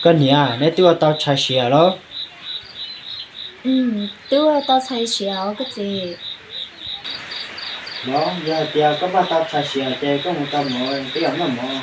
Koj niam, neb twb ua tau tshais siav los? Twb ua tau tshais siav os koj txiv. Los yog hais tias koj npaj tau tshais siav ces koj mus tau mov, peb yuav noj mov.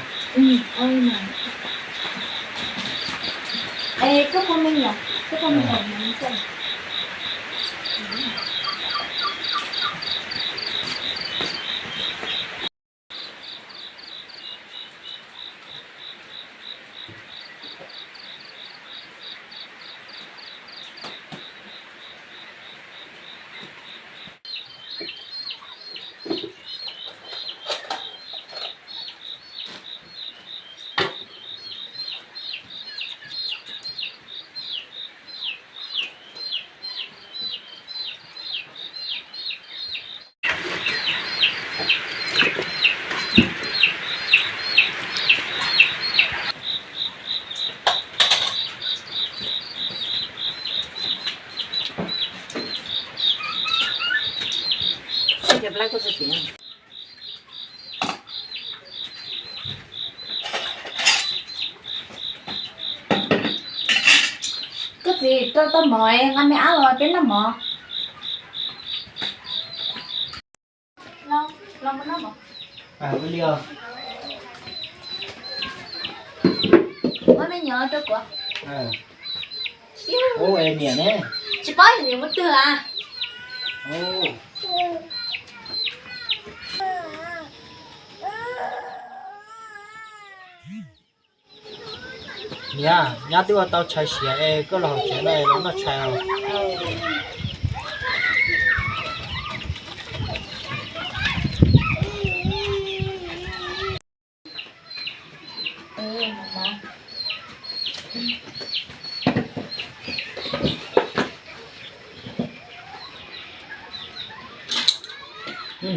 Koj txiv, rau tau mov, nqa me ab los peb noj mov. Los, los mus noj mov. Muab me nyuam rau kuv. Ub, es niam ne? Tsis paub niam mus twg a. Niam, nyab twb ua tau tshais siav es koj los hauv tsev no los noj tshais os.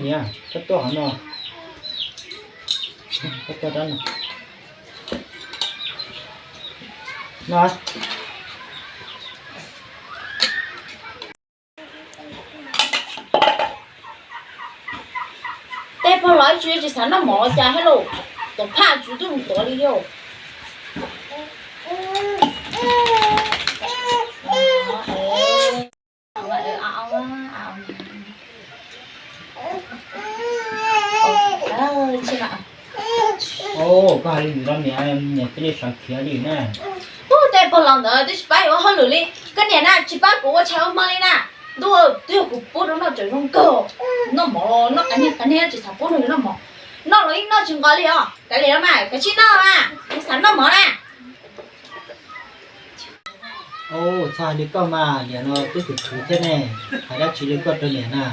Niam, koj tuaj qhov no. Koj tuaj rab no. No. Tej pog los tsis, tsis xav noj mov los cas thiab lauj? Tom phaj tsis tuaj mus tuav li thiab. Koj hais li ntawd los niam, niam thiaj li sawv khiav li na. Ub, tej pog los ntawd twb tsis pab yuav ua hauj lwm li. Koj niam na, tsis pab kuv ua tshais ua hmo li na. Ntuj, twb yog kuv pub rau noj tseem zoo kawg. Noj mov los noj qab niag qab niag, tsis xav pub rau noj mov. Noj los yeej noj tsis nqos li os. Kav liam los mas, kav tsij noj mas, kuv xav noj mov na. Txhob hais li koj mas, niam no twb khwv khwv thiab ne, hais dab tsi li koj rau niam na.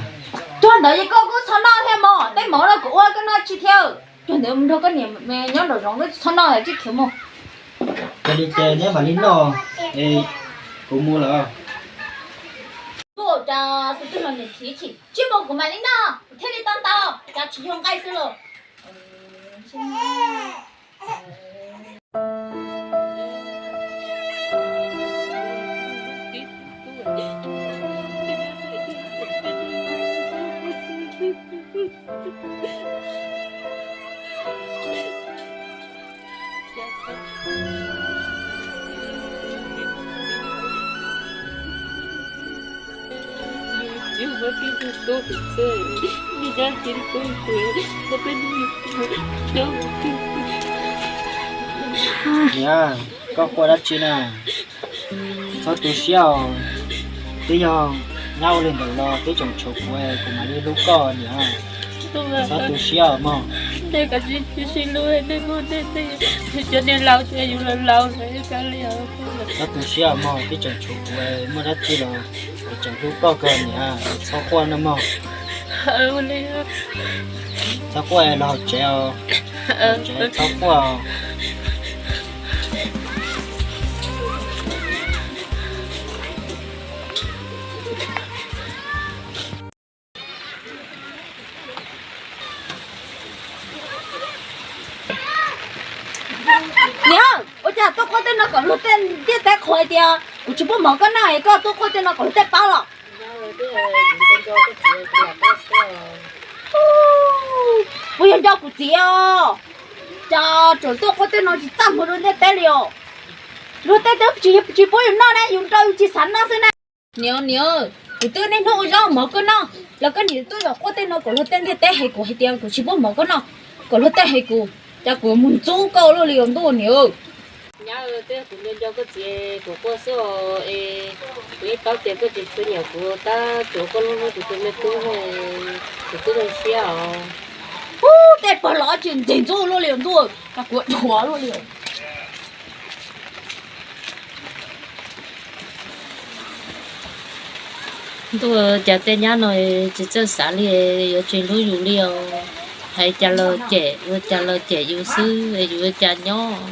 Tuag ntawd ces koj kuj txhob noj thiab mog, tej mov no kuv ua koj noj tsis thiab. Tuag ntawd mus nrog koj niam nyob nraum zoov, koj txhob noj, tsis khiav mus. Yog li ces neb mam li noj, es kuv mus lawm. Tus twg los niam khiav chim, tsis mus kuv mam li noj, kuv thiaj li tau ntau, cas tsis yog nqaij xwb los. Niam, koj quaj dab tsi na? Txhob tu siab os. Twb yog nyab ua li ntawd los twb tseem tshuav kuv, kuv mam li hlub koj niam. Txhob tu siab os mog. Txhob tu siab os mog, twb tseem tshuav kuv, muaj dab tsi los kuv tseem hlub koj kawg niam. Txhob quaj no mog. Txhob quaj, los hauv tsev os. Tsev txhob quaj os. Niam, ua cas tuaj quaj tej no kom luag tej ntiaj teb qhuas tias kuv tsis pub mov koj noj es koj tuaj quaj tej no kom luag tej paub los? Puas yog nco kuv txiv os? Cas tseem tuaj quaj tej no tsis txaj muag rau ntiaj teb li os. Luag tej twb tsis, tsis pub yus noj na, yus nrau yus tsis xav noj xwb na. Niam, niam, kuv twb niaj hnub ua zaub mov koj noj, los koj niam tuaj zaum quaj tej no kom luag tej ntiaj teb hais kuv hais tias kuv tsis pub mov koj noj, kom luag tej hais kuv, cas kuv mus ntxub koj luaj li os ntuj niam. Nyab, twb yog kuv nco nco koj txiv kuv quaj xwb os, es kuv yeej paub tias koj tsis tshua nyiam kuv, tab tsuav koj hlub hlub kuv tus me tub, kuv twb zoo siab os. Ub, tej pog los tsis ntxeg ntxub luaj li os ntuj, cas kuv dhuav luaj li. Ntuj, cas tej nyab no tsis txawj xav li, yuav tsis hlub yus li os. Hais cas los cem, ua cas los cem yus xwb, yus ua cas nyob.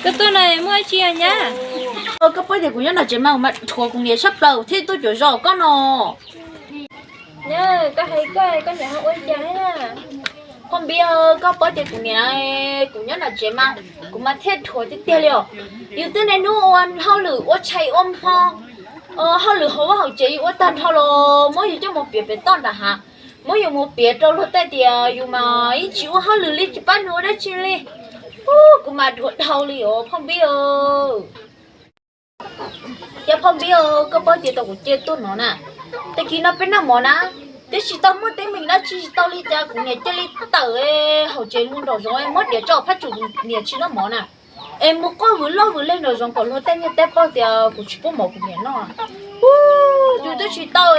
Koj tuaj no muaj dab tsi nyab? Koj paub tias kuv nyob nram tsev mas, mas thuam kuv niam sab plaws thiaj tuaj cuam zos koj no. Nyab, koj hais koj, koj niam ho ua cas? Phauj Npib, koj paub tias kuv niam, kuv nyob nram tsev mas kuv mas thiaj dhuav tiag tiag li os. Yus twb niaj hnub ua hauj lwm ua tshais ua hmo, hauj lwm hauv vaj hauv tsev yus ua tag nrho los muab yus coj mus piav pem toj nram hav, muab yus mus piav rau luag tej tias yus mas yeej tsis ua hauj lwm li, tsis pab nws ua dab tsi li. Ub, kuv mas dhuav dhau li os Phauj Npib. Yog Phauj Npib, koj paub tias tau kuv cia tuaj no na, tag kis no peb noj mov na, twb tsis tau muaj teeb meem dab tsi tsis tau li cas, kuv niam cia li tawm hauv tsev mus nraum zoov muab diav tso phab tsum, niam tsis noj mov na. Es mus quaj vwm loj vwm leg nraum zoov kom luag tej niaj teb paub tias kuv tsis pub mov kuv niam noj. Ub, yus twb tsis tau,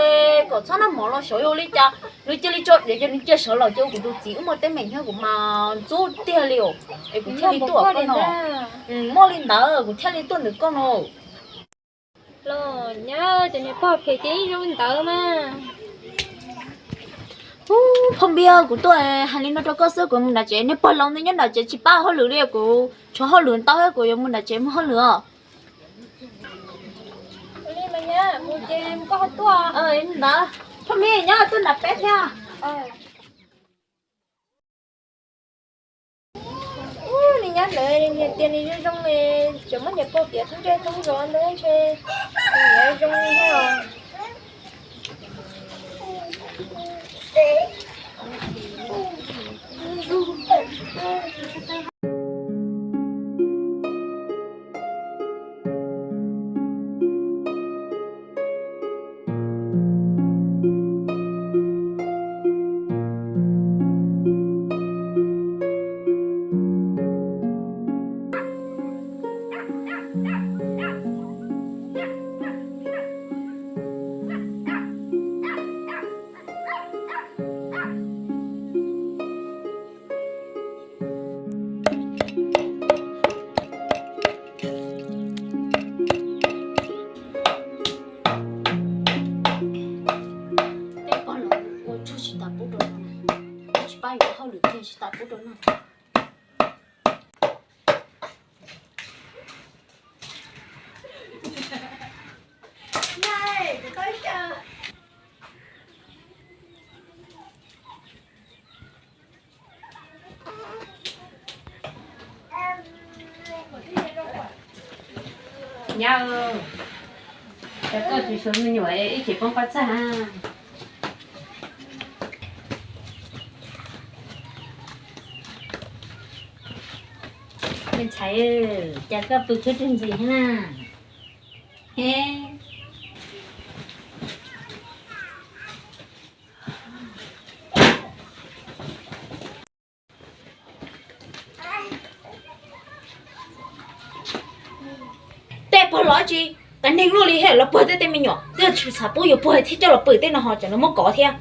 kom txhob noj mov los xyov yog li cas nws cia li tso diav ces nws cia sawv los cia kuv tus txiv wb muaj teeb meem thiab kuv mas ntxub tiag li os. Es kuv thiaj li tuaj koj no. Muaj li ntawd kuv thiaj li tuaj ntawm koj no. Los nyab, cov niag pog phem ces yeej zoo li ntawd mas. Ub, Phauj Npib, kuv tuaj hais li no rau koj xwb, kuv mus nram tsev, niag pog laus ntawd nyob nram tsev tsis pab hauj lwm li, kuv tshuav hauj lwm ntau thiab kuv yuav mus nram tsev muag hauj lwm os. Ntawd, Phauj Npib nyob tuaj nram peb thiab. Ub, nws nyab ntawd tias nws zoo zoo, tseem muab niam pog piav thoob ntsej thoob zos ntawd ntshe nws zoo li thiab. Tej pog los ua tsuag tsis tas pub rau no, tsis pab yuav hauj lwm kiag tsis tas pub rau no. Nyab, cas koj tsis xyuas me nyuam ib chim poob pob txaj? Me ntxhais, cas koj pw tshuab tswg ntxim thiab na? He. Tej pog los tsis qias neeg luaj li thiab los puag tej tej me nyuam, twb tsis xav pub yuav puag thiab coj los pw tej no ho tseem los muab kov thiab.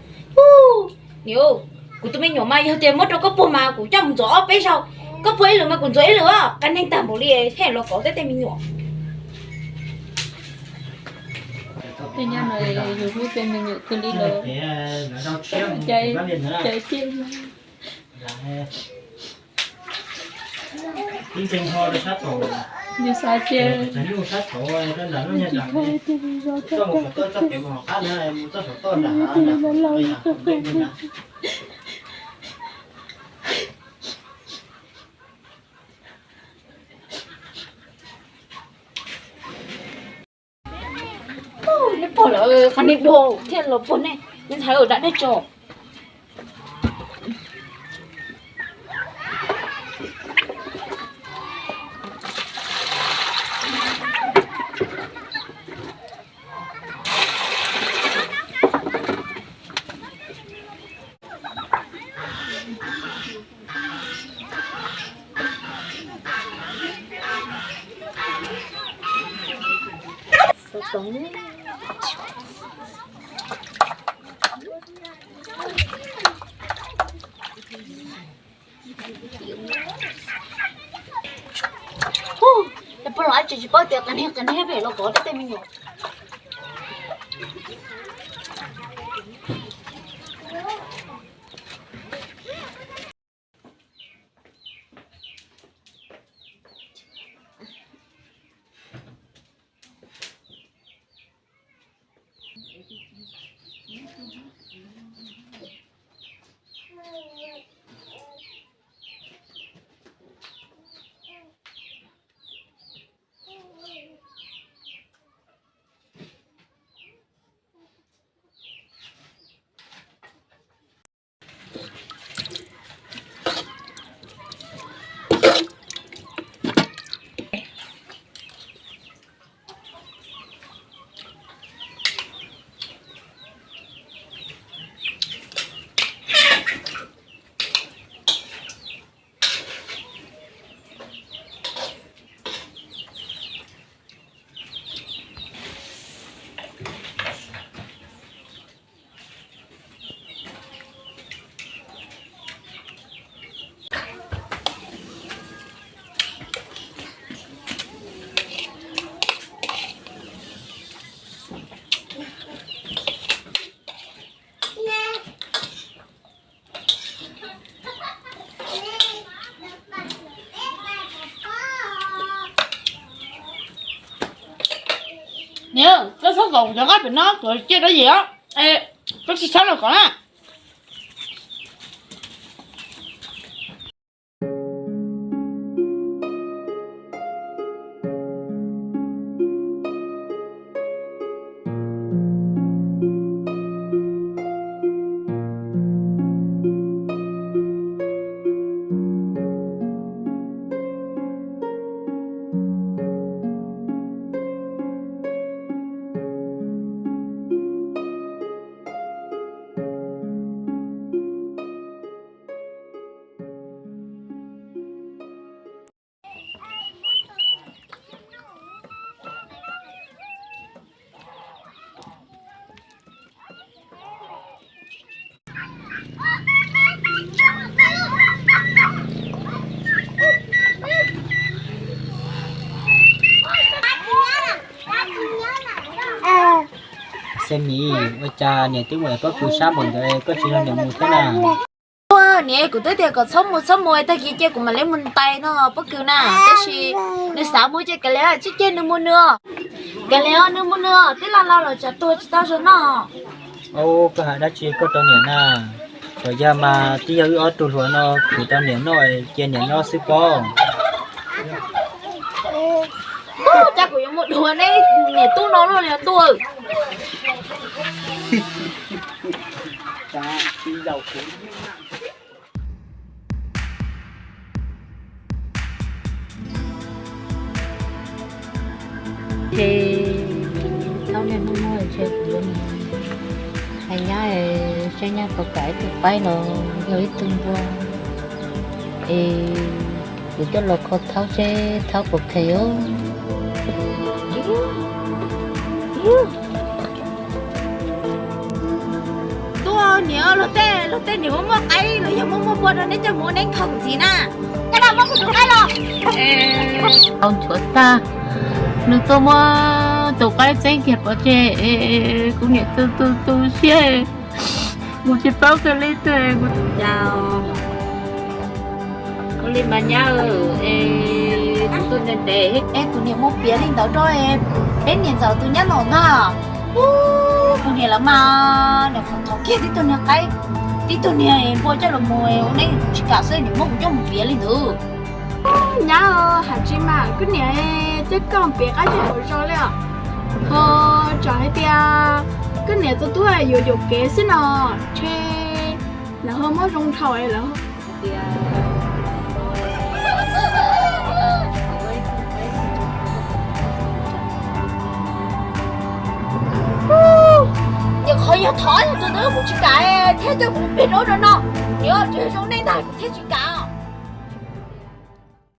Niam, kuv tus me nyuam mas yog tias muab rau koj puag mas kuv coj mus ntxuav ob peb zaug, koj puag ib lwm mas kuv ntxuav ib lwm, qias neeg tag npaum li thiaj los kov tej tej me nyuam. Tej nyab no yus hlub tej me nyuam kawg li los. Ib ntseeg ho rau sab tod. Yus xav tias yus tsis tau tiag zos tag tag, yus twb yus laus laus yus tau Neb pog lawm, qhov niag dog thiaj los puag nej, nej ntxhais ua dab nej tso. Hu, cov pog los tsis tsis paub tias qas niag qas niag pem los kov tej me nyuam. Niam, koj txhob kom kuv cov nqaij pem no kuv cia rau yim os. Koj tsis txhob los kom na. Xeeb Mim, ua cas niam twb mus pob kws sab npaum ntawd koj tsis nrog niam mus thiab na? Ua niam, kuv twb tias kom txhob mus txhob mus, tag kis cia kuv mam li mus ntais no pob kws na, tab sis nws xav mus ces kav liam, tsis cia nws mus nws. Kav liam, nws mus nws, twb laus laus los tsam tuag tsis tau zoo noj. Koj hais dab tsi koj rau niam na? Thaum yog mas twb yog wb ob tug hluas no khwv rau niam noj, cia niam noj xwb pob. Cas kuv yuav mus dhuav neb niam tub no luaj li tuaj. Ces thaum niam muaj muaj ces kuv yuav mus hais nyab, seb nyab puas kam ib tug qaib los yog ib tug npua, es kuv coj los kho thaub seb thaub puas kheev os. Tuaj niam, luag tej, luag tej niam muaj muaj qaib los yog muaj muaj npua rau neb coj mus ua neeb kho kuv txiv na. Coj los muab kuv tus qaib los. Tau nchuav tag, nws tuaj muab tus qaib txeeb kiag pov tseg, kuv niam tu tu tu siab, kuv tsis paub kiag li twg. Ua li mas nyab, es kuv Tus niam ntev es tus niam muaj piav li ntawd rau peb niam ntxawm tus nyab no ntag. Ub, tus niam lawv mas niam qhov thov kiag tib tug niag qaib, tib tug niag npua coj los mus ua neej tsis kam xwb niam muab kuv coj mus piav li ntawd. Nyab, hais tsis mas koj niam coj koj piav qab zej hauv zos li os. Ho tsam hais tias koj niam tus tub yuav yuam kev xwb no, ntshe lawv ho muab zoo dhau lawm. Yog qhov yog thov yog tus ntawd kuv tsis kam thiab, coj kuv pem rau no, nws tsis zoo neej ntag kuv thiaj tsis kam.